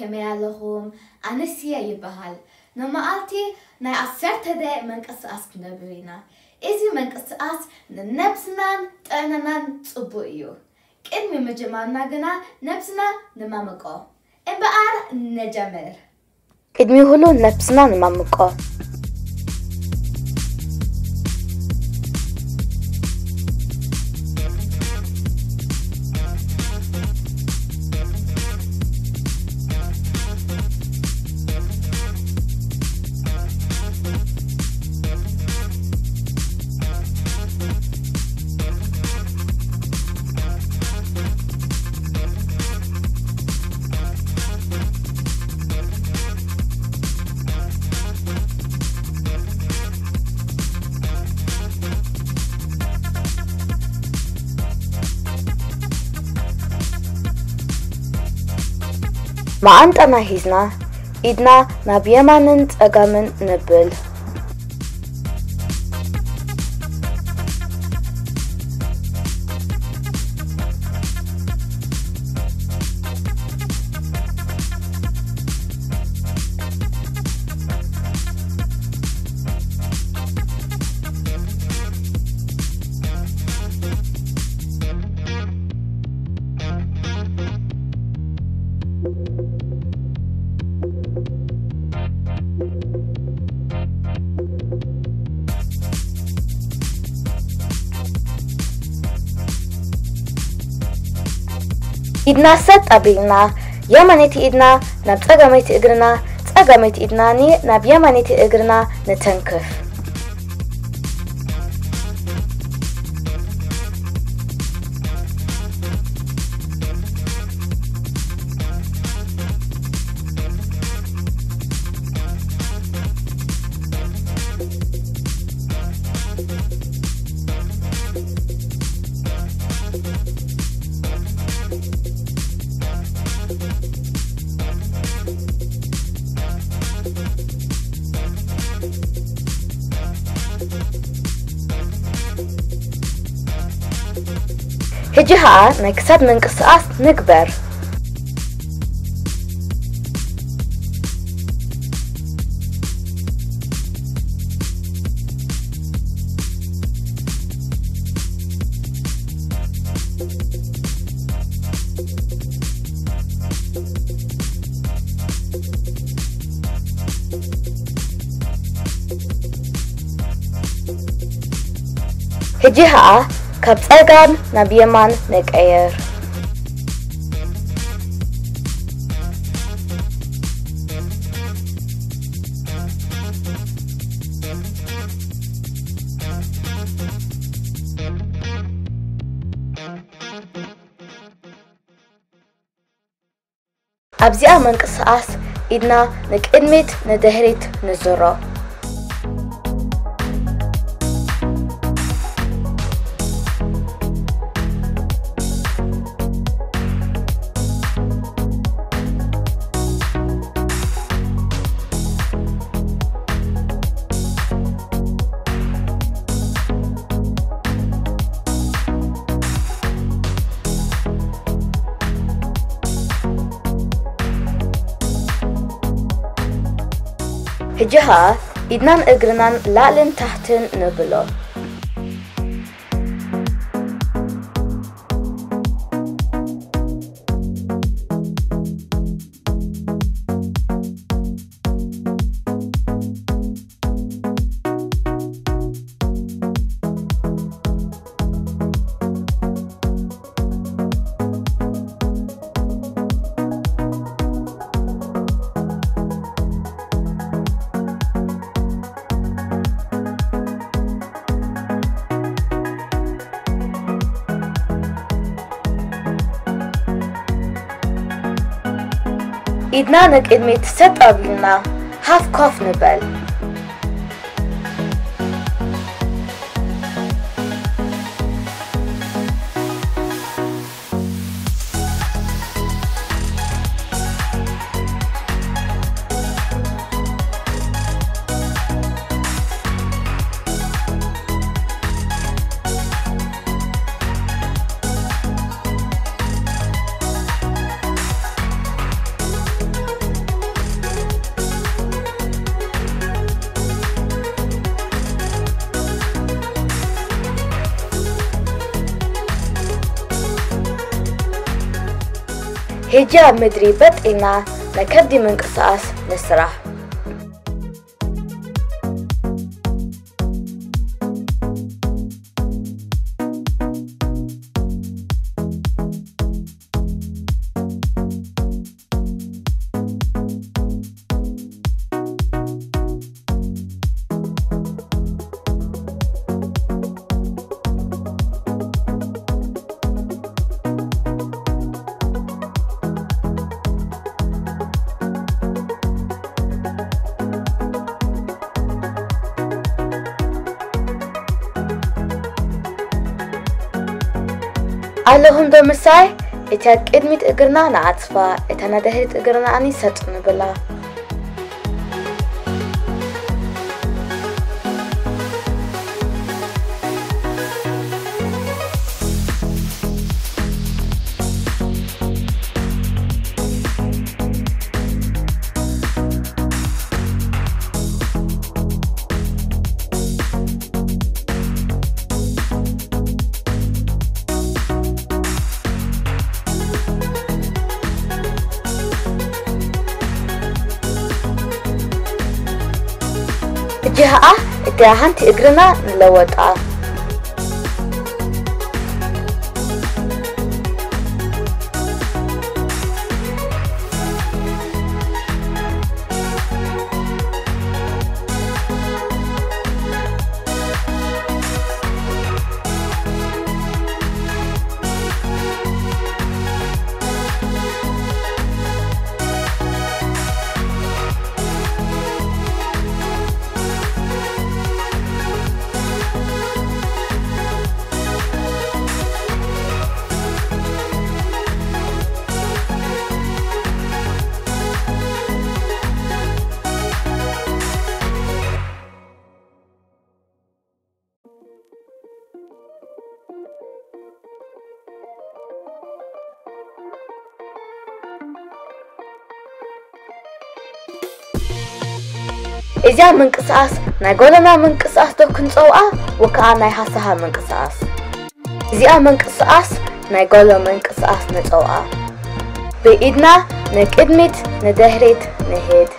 ከመይ ኣለኹም? ኣነ ስየ ይበሃል። ንመዓልቲ ናይ ዓሰርተ ደቂቕ ምንቅስቓስ ክንገብር ኢና። እዚ ምንቅስቓስ ንነብስናን ጥዕናናን ጽቡቕ እዩ። ቅድሚ ምጅማርና ግና ነብስና ንማምቆ። እምበኣር ንጀምር። ቅድሚ ሁሉ ነብስና ንማምቆ። መዓንጣና ሒዝና ኢድና ናብ የማንን ጸጋምን ነብል። ኢድና ሰጥ ኣቢልና፣ የማነይቲ ኢድና ናብ ጸጋመይቲ እግርና፣ ጸጋመይቲ ኢድናኒ ናብ የማነይቲ እግርና ንተንክፍ። ሕጂ ኸኣ ናይ ክሳድ ምንቅስቓስ ንግበር። ሕጂ ኸኣ ካብ ጸጋም ናብ የማን ንቀየር። ኣብዚኣ ምንቅስቓስ ኢድና ንቅድሚት ንድሕሪት ንዝሮ። ሕጂ ኸኣ ኢድናን እግርናን ላዕልን ታሕትን ንብሎ። ኢድና ንቅድሚት ሰጥ ኣቢልና ሃፍ ኮፍ ንበል። ሕጂ ኣብ ምድሪ በጥ ኢልና ናይ ከብዲ ምንቅስቓስ ንስራሕ። ኣለኹም ዶ ምሳይ? እታ ቅድሚት እግርና ንዓጽፋ፣ እታ ናይ ድሕሪት እግርና ኣኒ ሰጥ ንብላ። ሕጂ ኸኣ እታ ሓንቲ እግርና ንለወጣ። እዚኣ ምንቅስቓስ ናይ ጎለና ምንቅስቓስ ዶ ክንጸውዓ ወከዓ ናይ ሃሳሃ ምንቅስቓስ? እዚኣ ምንቅስቓስ ናይ ጎሎ ምንቅስቓስ ንጸውዓ። ብኢድና ንቅድሚት ንድሕሪት ንሄድ።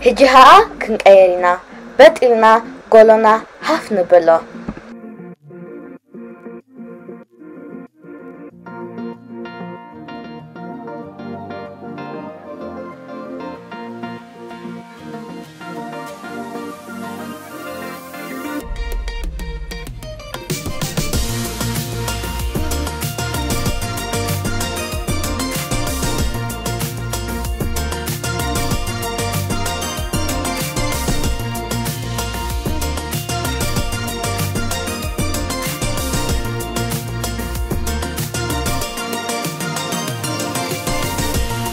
ሕጂ ኸኣ ክንቀየር ኢና። በጥ ኢልና ጎሎና ሃፍ ንብሎ።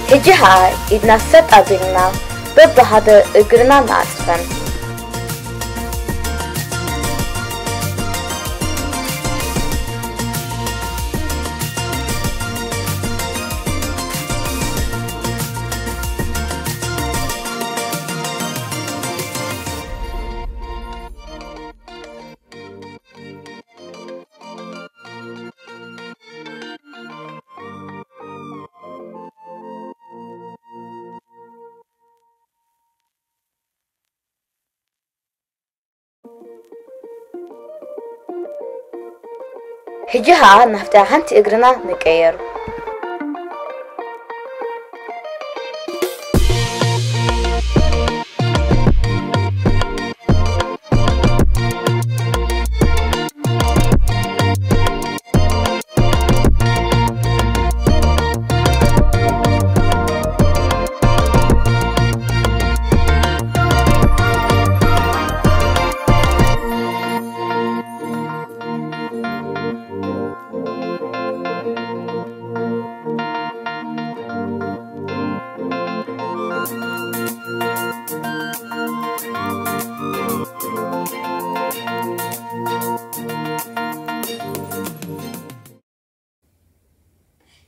ሕጂ ኸኣ ኢድና ሰጥ ኣቢልና በብሓደ እግርና ንዓጽፈን። ሕጂ ኸኣ ናብታ ሓንቲ እግርና ንቀየር።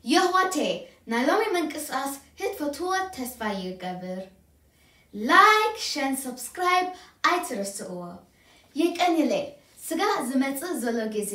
የሕዋተይ ናይ ሎሚ ምንቅስቃስ ክትፈትዎ ተስፋ ይገብር። ላይክ ሸን ሰብስክራይብ ኣይትረስእዎ። የቀንየለይ። ስጋ ዝመጽእ ዘሎ ግዜ